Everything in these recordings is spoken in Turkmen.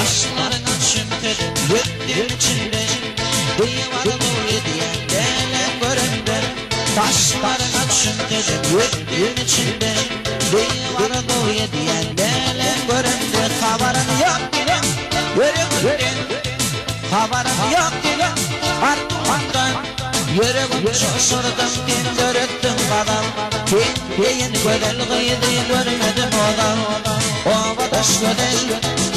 Daşlaryňa çümsede ýetdim içinde Diwar bol edýän dälem görende Daşlaryňa çümsede ýetdim içinde Diwar bol edýän dälem görende Habarym ýok gelen ýüregimden Habarym ýok gelen arzuwymdan Ýüregim joşurdyň sen döretdiň gazal Sen deýin gözel gyzy görmedim ozal Obadaş gözel,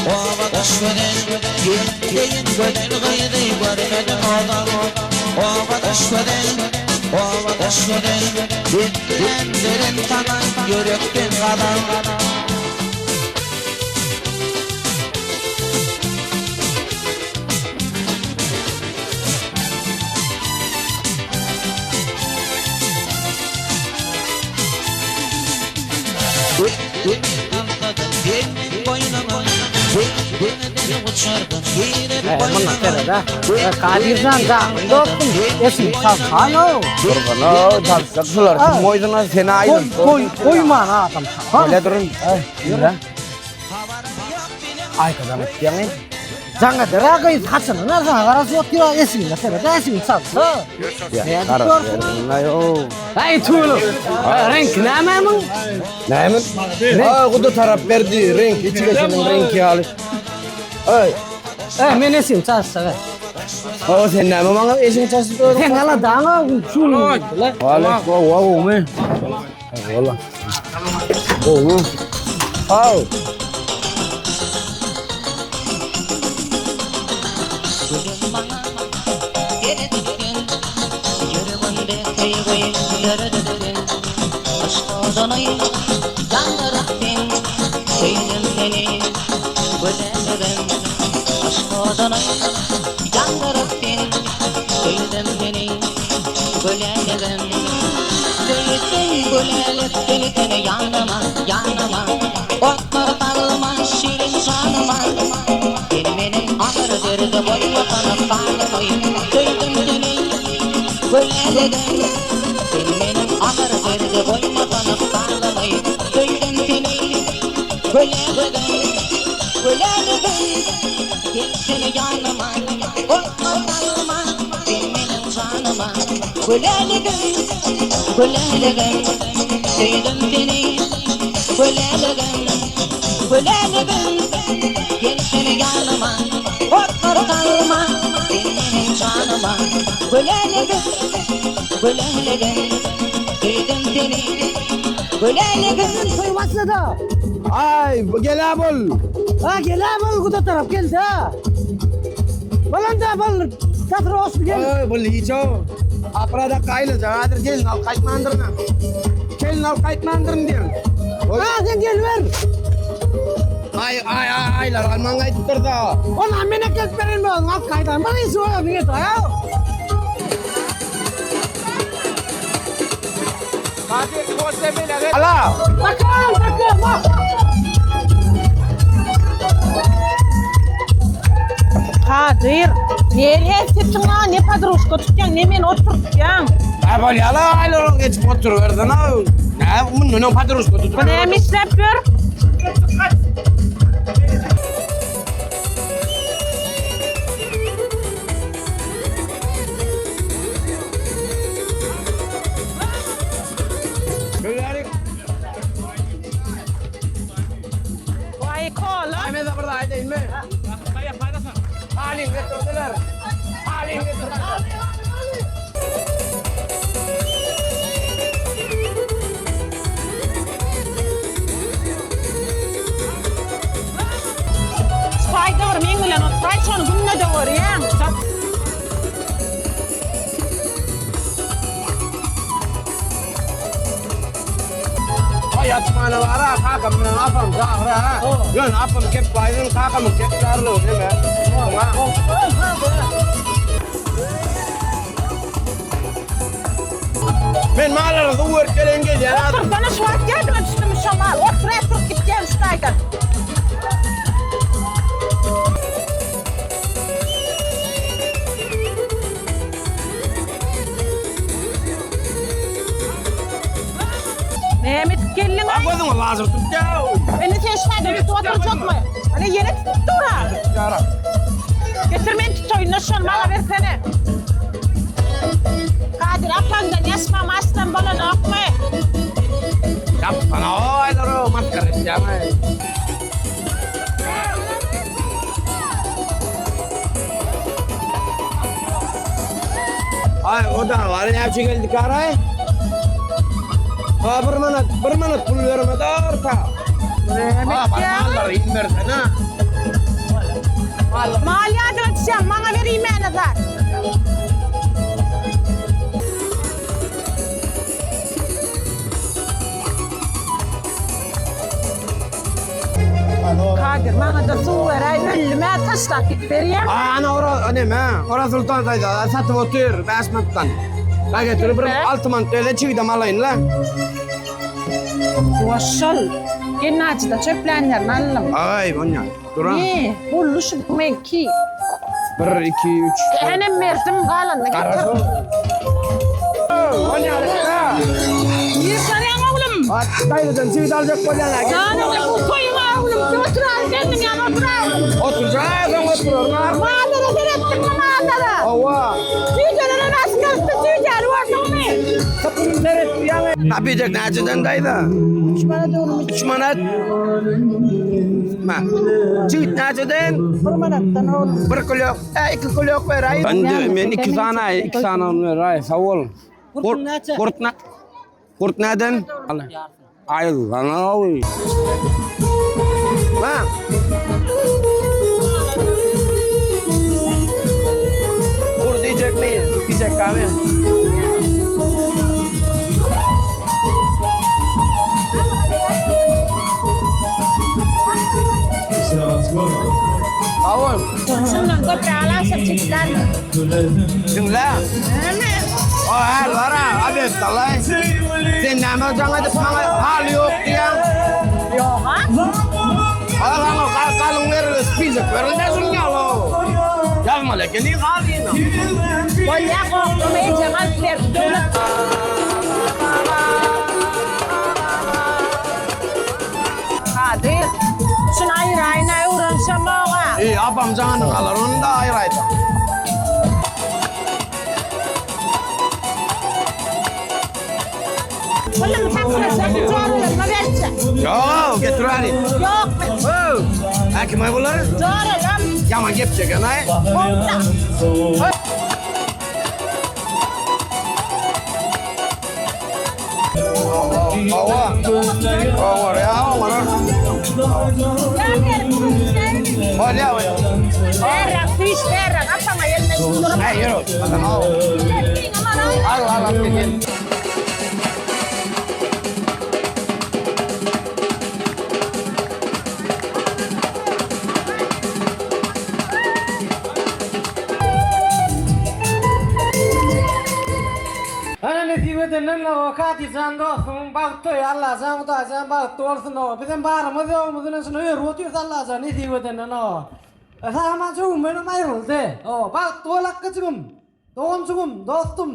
obadaş gözel Sen deýin gözel gyzy görmedim ozal Obadaş gözel, obadaş gözel Depdirendirin saňa ýürekden gazal. Kadirjan janyň dostum, esiň çalşaý-ow. Durgana çalşak şular kim goýduňa seni aýdym. Goý, goýman adam çalar. Gele durun. Ýöre. Aýkadan etýäňi. Jaňa dara gyz haçandan arsaňa garaşyp otyr, esiňde seret, esiňi çalşa. Nädip görsün? Aý tulu. Reňki näme muň? Näme? Aý guda tarap berdi, reňk içi geçeniň reňki ýaly. Aý. Ä men esiňi çalşa. O sen näme maňa esiňi çalşyp dur? Sen aladaňa şuny. Wale, gowa gowy. Wala. Gowy. Aw. Toý başlady. Aý, gelä bol. Ha gelä bol guda tarap geldi. Bolanda bol. Tatry osmy gel. Aý, bol hiç o. Aprada gaýly jagadyr gelin al gaýtmandyryn. Gelin al gaýtmandyryn diýen. Ha sen gel ber. Aý, aý, aý, aýlar alman gaýdypdyr da. Ola men gelip beren bolun al gaýdan. Bana işi var niye ya? Ala. Bakın bakın bak. Kadyr, nereye tutýaň, ne podruşka tutýaň, ne meni oturtýaň? Aý bol ýala aýlar geçip oturybersin ha. Nä, mundan podruşka tutup. Bu näme işläp ýör? Waý, kola. Aýmeza bir aýdaýynmy? Halyň getirdiler. Halyň getirdiler. Şaýda bir meň bilen oturaý, şony günde-de görýäň. Aý ýatmana bara kakam bilen apam çagyra ha. Ýöne apam kep baýdyn kakamyň kep ýarlygy neme? Men mallara suw berip gelen gelýän adam. Otursana şu wagt ýadyma düşdümi şo mal. Otur oturyp gitýän şu taýdan. Näme edip geldiň aý? Gözüňe lazer tutýa. Indi sen şu taýdan tutup oturjakmy? Ana ýene tutup dur-a. Ay o da var ne üçin geldik aray? Ha bir manat, bir manat pul bermedi orta. Näme Ha etýäň? mallar inmersene. Mal ýadyňa düşýän, maňa ber iýmäne zat. Kadyr, maňa-da suw beräý, öldüm-ä, taşlap git berýäň. Aa ana ora neme? Ora Sultan daýza satyp otyr 5 manatdan. La getir bir 6 manat öyle çigidem alaýyn la. Ýuwaşşal. Gennajyda çöplänlerini aldym. Ay onýa. Duran. Ne, boldy şu meňki. 1 2 3 Henem berdim, galanyny getir. Onýa. Ýyrsarýaň oglum. At daýzadan çigit aljak bolýan. Jan oglum, bu toýuň oglum. Otur al, geldim ýa otur al. Oturjak, soň oturarlar. Mallara seretdiňmi mallara? Hawa. Jüýjelere nasıl gelipdi, jüýjäni gördüňmi? Kapyny seret ýaňy. Tapyjak näçeden daýza? 3 manat oglum. 3 manat. Ma. Çigit näçeden? 1 manatdan oglum. Bir kilo, e, iki kilo beräý. Indi men iki sany, iki sany beräý, sag bol. Gurt näçe? Gurt nä? Gurt näden? Aý, sana oý. Ma. Gurt diýjekmi? Diýjek kami. Sag bol. Şundan köpräk alarsak çekler. Diňle. Näme? O hal var ha, abi talay. Sen näme jaň edip maňa hal ýok diýýäň? Ýok ha? Al al al galyň berildi, spizek berildi şuň ýaly. Ýazmaly ekeni galyny. Bolýa gorkma ejem alyp berdi döwlet. Kadyr, şuny aýyraýyn-a öwrenişemok-a. Eý, apam janyň alar, ony da aýyraýsaň. Pulumy saklasak, joralaryma berjek. Ýok, getiräli. Ýok, men. Öw, hä kime bular? Joralam. Ýaman gep çeken-aý. Boldy. Hawa. Hawa, ýa, oňarar. Bolýa, bolýa. Berrak, süýş berrak, apaňa gelmek durup. Äý, ýör. Al, al, al, gel. Ana nesip edenden o Kadyjan dostumyň bagt toýy Allajan Hudaýjan bagtly bolsun o bizem barymyz ýogumyz bilen şuna örüp otyrys Allajan nesip edenden o Sag-aman jögümdenem aýryldy o bagtly bol akgajygym doganjygym dostum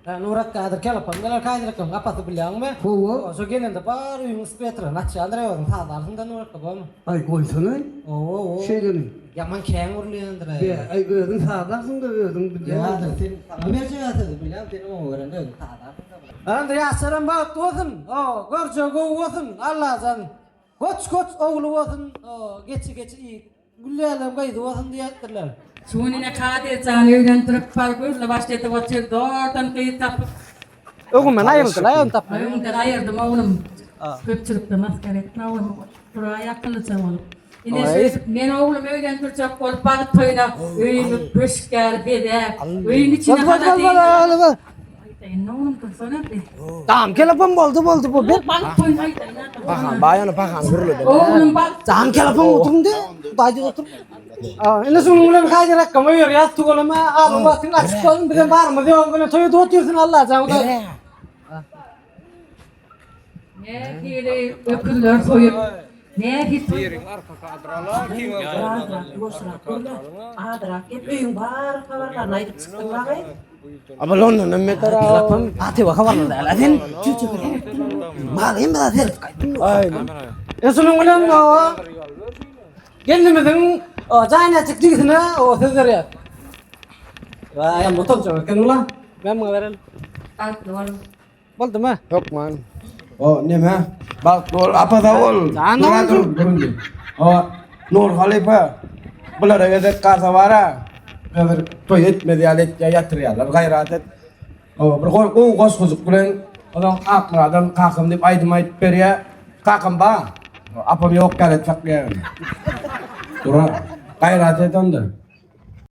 Nurat häzir telefon geler kaýdyrakam gapasy bilýäňmi? Hawa. Şo gelende bar öýüň sweterini açýandyr özüň sazlarsyň-da Nuratda bormy? Aý goýsana. Hawa, hawa. Şeýdeni. Ýaman kän urulýandyr. Be, aý özüň sazlarsyň-da özüň bilýäň. Ýa, sen saňa berjek sözi bilýän, sen oňa görende özüň sazlarsyň-da. Indi ýaşlaram bagtly bolsun, o, görjegi gowy bolsun, Allajan goç-goç ogly bolsun, o, geçi-geçi iýip, Güllälem gyzy bolsun diýipdirler. Şu gün ine Kadyr jany öýlendirip, bar gözli başly edip otyr, zordan gyz tapyp. Öňümden aýryldylar, ony tapman. Öňüňden aýyrdym oglum. Köpçülikde masgara etme oglum. Duraý akyllyja bolup. Ine şeýdip men oglumy öýlendirjek bolup bagt toýuna öýümi köşk ýaly bezäp, öýüň içine halat Aýdaýyn oglum dursana bir. Tamam telefon boldy boldy bu bir. Bagt toýuna aýdaýyn. Pahan, baýany pahan gürledi. Oglum bagt. Tamam telefon oturun de. Daýy otur. Indi şunuň bilen haýyr hakkama ýörýäs tüweleme azyň wagtyň açyk bolsun bizem barymyz ýogumyz bilen toýa otyrsyň Allajan Hudaý. Nähili öküzler soýup, nähili Ýeriň arka kadrala, Azrak ýuwaşrak gürle. Azrak gep öýüň bar habarlaryny aýdyp çykdyň bagy. Aba Londondan beter a. Telefon ATV habarlary däl. Sen Mal hem biraz her gaýtdym. Aý. E şunuň bilen o gelnimiziň o jaýnaçyk jigisine o söz berýär. Waý, hem utanjak eken ulan. Men muňa bereli. Bagtly boluň. Boldumy? Hökman. O neme? Bagtly bol, apa sag bol. Jan Dur, dur, dur indi. O Nur halypa. Bulara gezek galsa bara. Häzir. Toý etmez ýaly etýär ýatyrýarlar. Gaýrat et. Hawa, bir gowy goşgujyk bilen onuň Akmyradam kakam diýip aýdym aýdyp berýär. Kakam bar. Apam ýok ýaly et saklaýar. Dura. Gaýrat et onda.